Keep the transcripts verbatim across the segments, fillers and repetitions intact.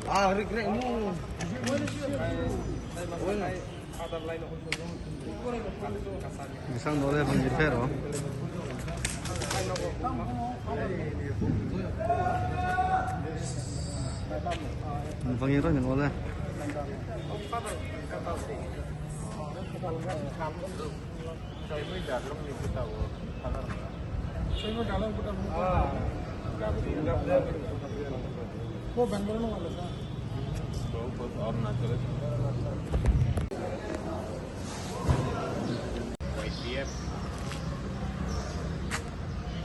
Ah, regret mo. Misang dole bang jipero. Bang iro ni dole. Ko Bangalore no wala sa.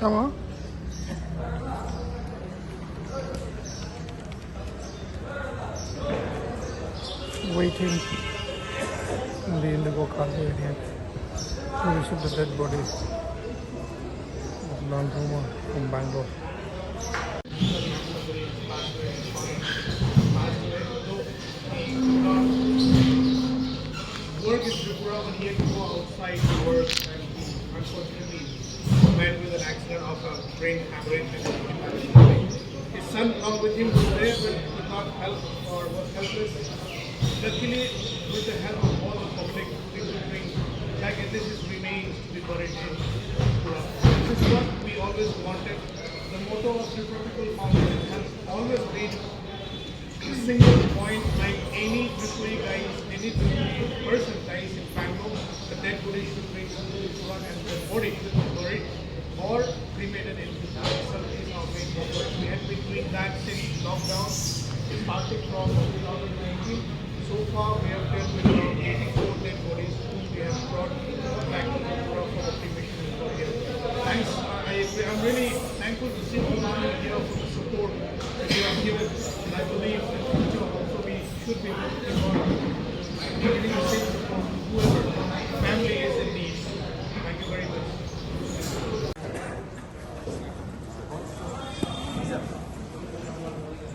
Tamo? Waiting in the Indigo cargo area to receive the dead bodies of Nandruma from Bangalore. Work in Tripura, but he had to go outside to work, and he unfortunately met with an accident of a brain hemorrhage. His son, along with him, was there, but could not help or was helpless. Luckily, with the help of all the public, we could bring back at least his remains to be buried in Tripura. This is what we always wanted. The motto of Tripura People Council has always been a single point, like any Tripuri guys, any Tripuri person dies in Bangalore, the dead body should be taken to Tripura and the body buried or cremated in Tripura. So these are main mottos we have been doing that since lockdown. It started from two thousand nineteen. So far, we have dealt with around eighty-four dead bodies whom we have brought back to Tripura for the cremation. Thanks. I, I'm really thankful to see all of you here for the support that you have given. And I believe in the future also we should be able to keep on giving the same support to whoever family is in need. Thank you very much.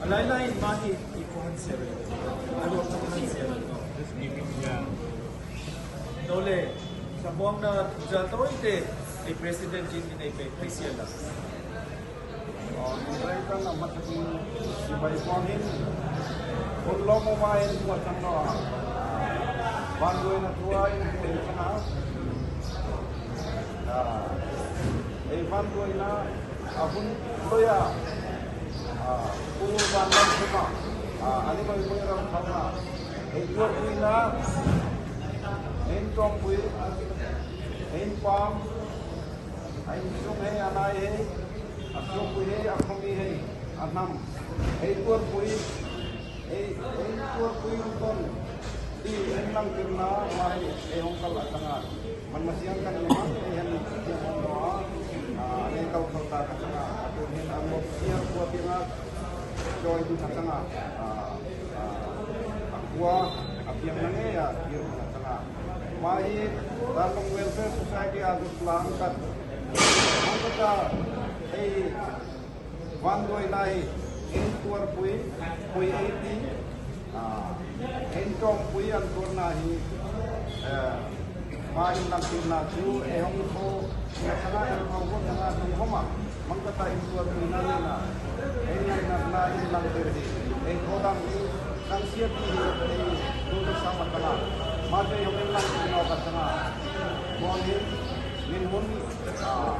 Lailai mahi ikuhan sere. Alo ikuhan sere. Dole, sabuang na jatoi te, i president jin ni pe Christian da. Mereka nama tadi si bai kuangin, belum mau main buat tangga. Bantu ina tua ini kena. Ei bantu ina. Aboni loya, ah, pulu bandar sema, ah, ani bai bai ram thangna, ei tuak bui na, ein tong bui, ein pam, ein sung hei anai hei, asung bui hei, akhumi hei, anam, ei tuak bui, Ei, ei, tuak bui wng tong di, ei lang pirna, mai, ei hong kal achanga. Man masiang kan ni ma, ei hen, ei hong no, ah, ei kal kal ta achanga. Atu hin ang mo siang kua pirna, joy du achanga. Ah, ah, akua, apiang nang ei ya, piang achanga. Mai, Darlong Welfare Society agus lang kat. Ang kata, ei, Van doi nai, en tuar pui, pui ei ti, ah, en tong pui an tuar na hi, eh, ma in lam tin na chu, eh, hong ko, na sana, eh, hong ko, na na, hong ko ma, mang kata en tuar pui na le na, eh, na na, na in lam ter hi, eh, ko dam hi, nang sia ti hi, eh, tu na sama kala, ma te hong in lam tin na ka sana, mo ni, min hun, ah,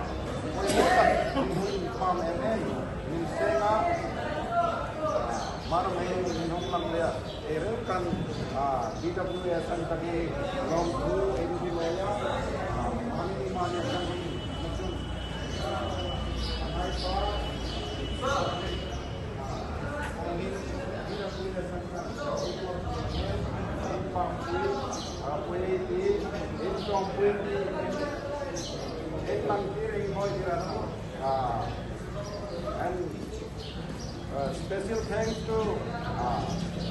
Pam M N, min senga, ah, mano mai min hong lang le, ere kan, ah, D W S an tadi long tu, N G O ya, ah, mani mani kan, ah, hai pa, Ah, and, uh, special thanks to, uh,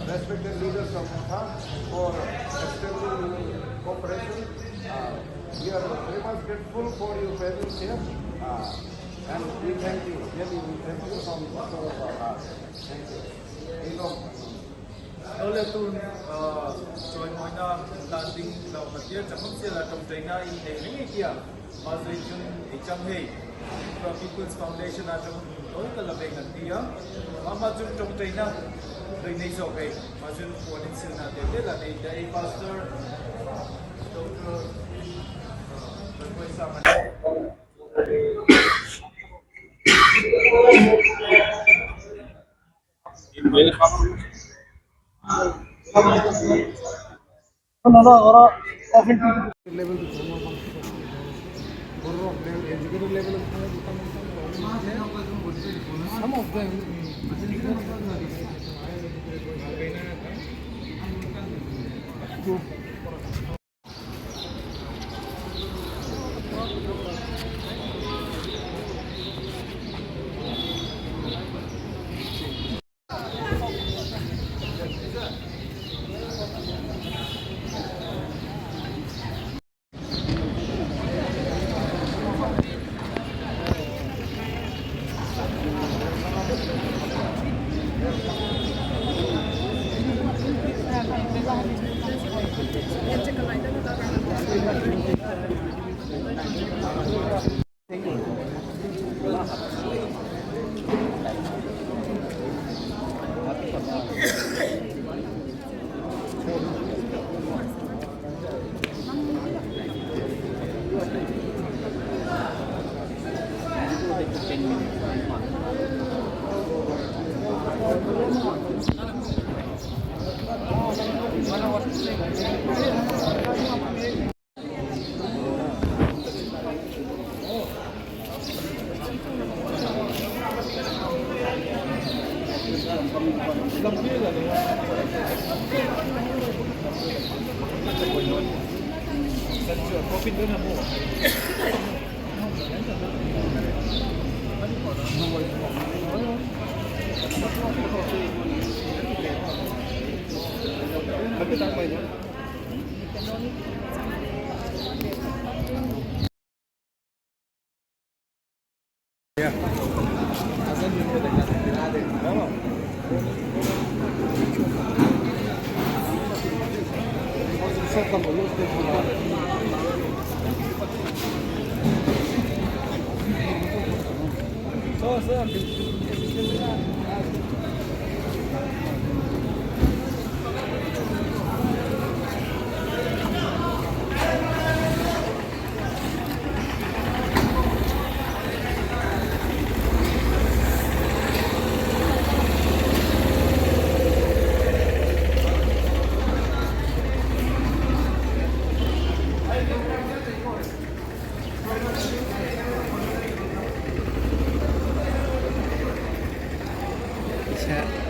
respected leaders of Motha for extending cooperation. Uh, we are very much grateful for your presence here, uh, and we thank you. Really, we thank you from the bottom of our heart. Thank you. Ino. Dole tun, ah, choi moina landing lau khatir chakam sela tongtaina in hei ringi kia. Mazui jun icham hei. Pra People's Foundation a jong doi kala beng nanti ya. Mama jun tongtaina doi nei so hei. Mazun kuanin silna de de la nei dai pastor, doctor, ah, Raghuwai Samani. Some of them.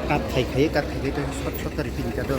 Kat khai khai, kat khai khai, to short, short kari pini ka to.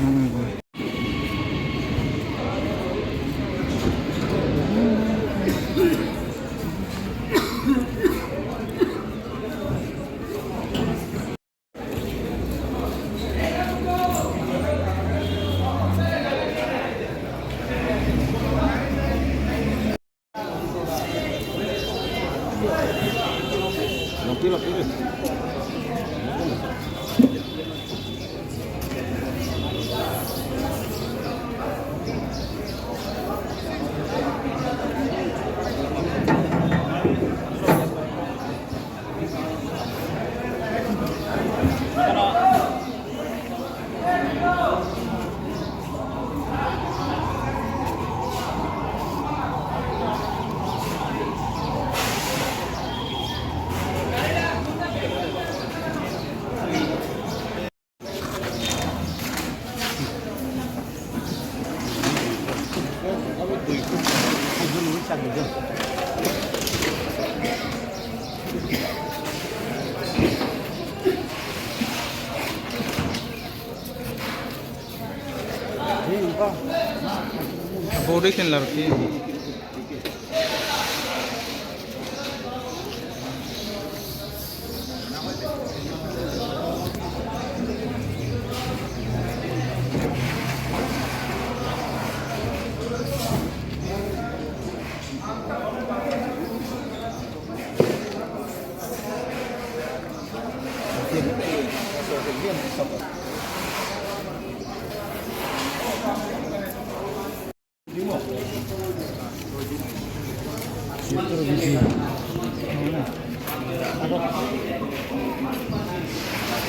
Body can larki.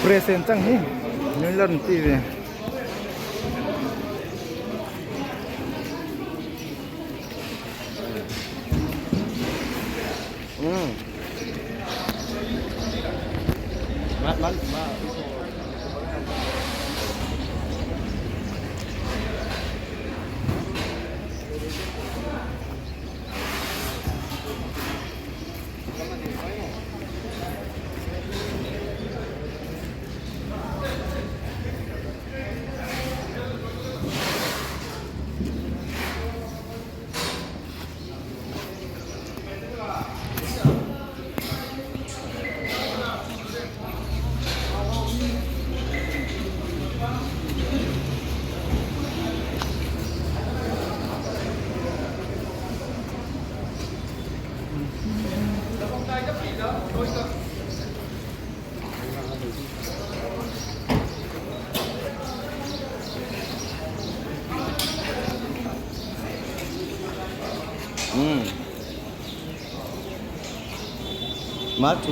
Present chang hi, nilor T V. Hmm. Hmm. March.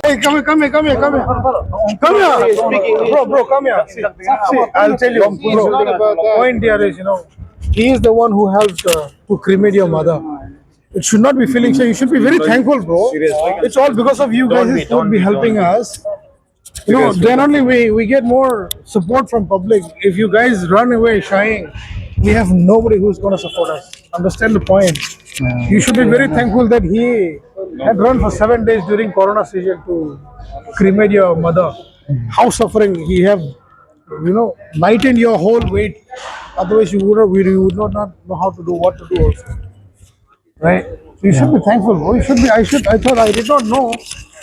Hey, come here, come here, come here, come here. Come here. Bro, bro, come here. See, see, I'll tell you, bro. The point here is, you know, he is the one who helped, uh, to cremate your mother. It should not be feeling shy. You should be very thankful, bro. It's all because of you guys. Don't be, don't be, don't be helping us. You know, then only we, we get more support from public. If you guys run away shying, we have nobody who's gonna support us. Understand the point. You should be very thankful that he had run for seven days during Corona season to cremate your mother. How suffering he have, you know, lightened your whole weight. Otherwise, you would, you would not, not know how to do, what to do also. Right? So you should be thankful, bro. You should be, I should, I thought, I did not know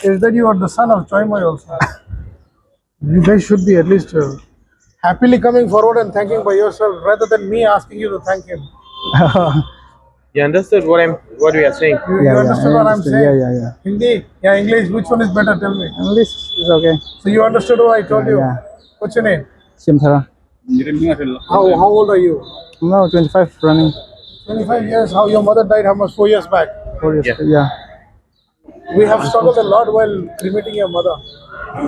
is that you are the son of Choimoi also. You guys should be at least, uh, happily coming forward and thanking by yourself rather than me asking you to thank him. You understood what I'm, what we are saying? You, you Yeah, yeah, understood I what I'm understood. saying? Yeah, yeah, yeah. Hindi? Yeah, English, which one is better? Tell me. English is okay. So you understood what I told Yeah, you? yeah. What's your name? Simthara. How, how old are you? I'm now twenty-five running. Twenty-five years. How your mother died? How much? Four years back. Four years. Yeah. Yeah. We have struggled a lot while cremating your mother.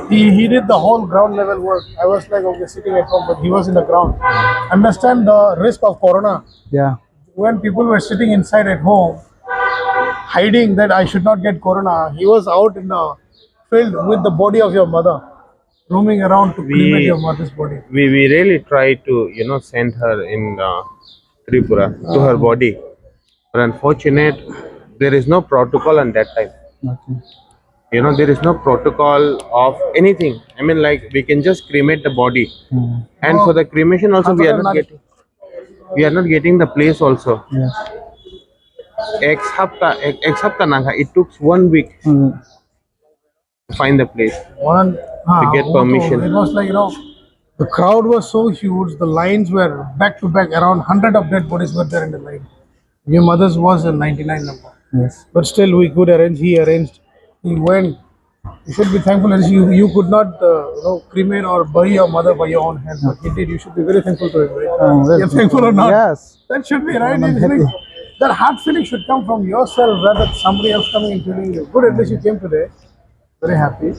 He, he did the whole ground level work. I was like, okay, sitting at home, but he was in the ground. Understand the risk of corona. Yeah. When people were sitting inside at home, hiding that I should not get corona, he was out in the field with the body of your mother, roaming around to We cremate your mother's body. we, we really tried to, you know, send her in uh, Tripura to her Ah. body. But unfortunate, there is no protocol on that time. Okay. You know, there is no protocol of anything. I mean, like, we can just cremate the body. Hmm. And Oh, for the cremation also, we are not getting, we are not getting the place also. Yes. Ek sapta, ek, ek sapta nangkha. It took one week Hmm. to find the place. One, ah, to get permission. It was like, you know, the crowd was so huge, the lines were back to back, around hundred of dead bodies were there in the line. Your mother's was a ninety-nine number. Yes. But still, we could arrange, he arranged, he went. You should be thankful that you, you could not, uh, you know, cremate or bury your mother by your own hand, but he did. You should be very thankful to him, right? I'm very You're thankful or not? Yes. That should be, right? I'm It's like happy. That heart feeling should come from yourself rather than somebody else coming and telling you. Good, at least you came today. Very happy.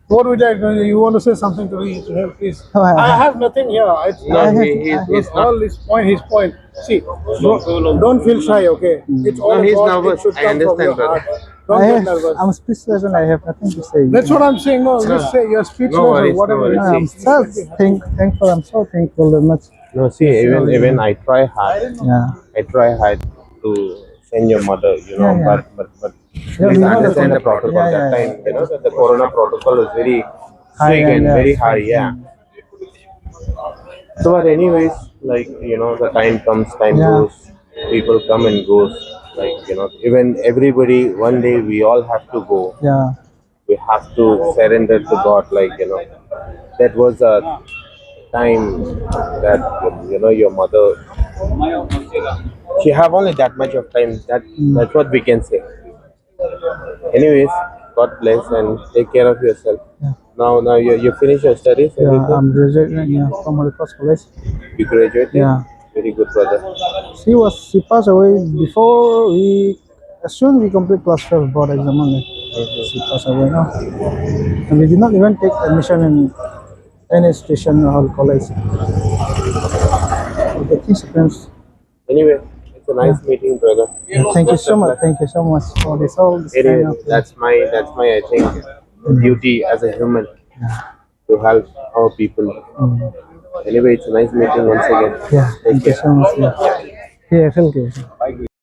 What would I, you want to say something to me, to him, please? Oh, I I have nothing here. It's No, I he, have, he, I he's it's not. all his point, his point. See, don't, don't feel shy, okay? Mm. It's all No, he's about, it nervous. should I come from understand, your brother. heart. Don't I get have, nervous. I'm speechless and I have nothing to say. That's what I'm saying. No, No. just say you're speechless No or worries, no whatever. worries. No, I'm It should just be happy. thank, thankful. I'm so thankful very much. No, see, even, even I try hard. Yeah. I try hard to and your mother, you know, Yeah, yeah. but but but Yeah, please we know the understand the context. protocol Yeah, that yeah, time, yeah. You know, that the corona protocol is very High, strict yeah, and yeah. Very high, yeah. So, but anyways, like, you know, the time comes, time Yeah. Goes, people come and goes. Like, you know, even everybody, one day we all have to go. Yeah. We have to surrender to God. Like, you know, that was a time that, you know, your mother, she have only that much of time. That Mm. That's what we can say. Anyways, God bless and take care of yourself. Yeah. Now, now you, you finish your studies. Yeah, Everything? I'm graduating, yeah, from Holy Cross College. You graduated. Yeah. Very good, brother. She was she passed away before we as soon we complete class twelve board exam only. She passed away now. And we did not even take admission in any institution or college. The things happens. Anyway, it's a nice meeting, brother. Yeah, thank you so much. Thank you so much for this all. This Anyway, kind of, that's my that's my I think duty as a human to help our people. Mm. Anyway, it's a nice meeting once again. Yeah, thank you so much. Yeah, yeah, thank you.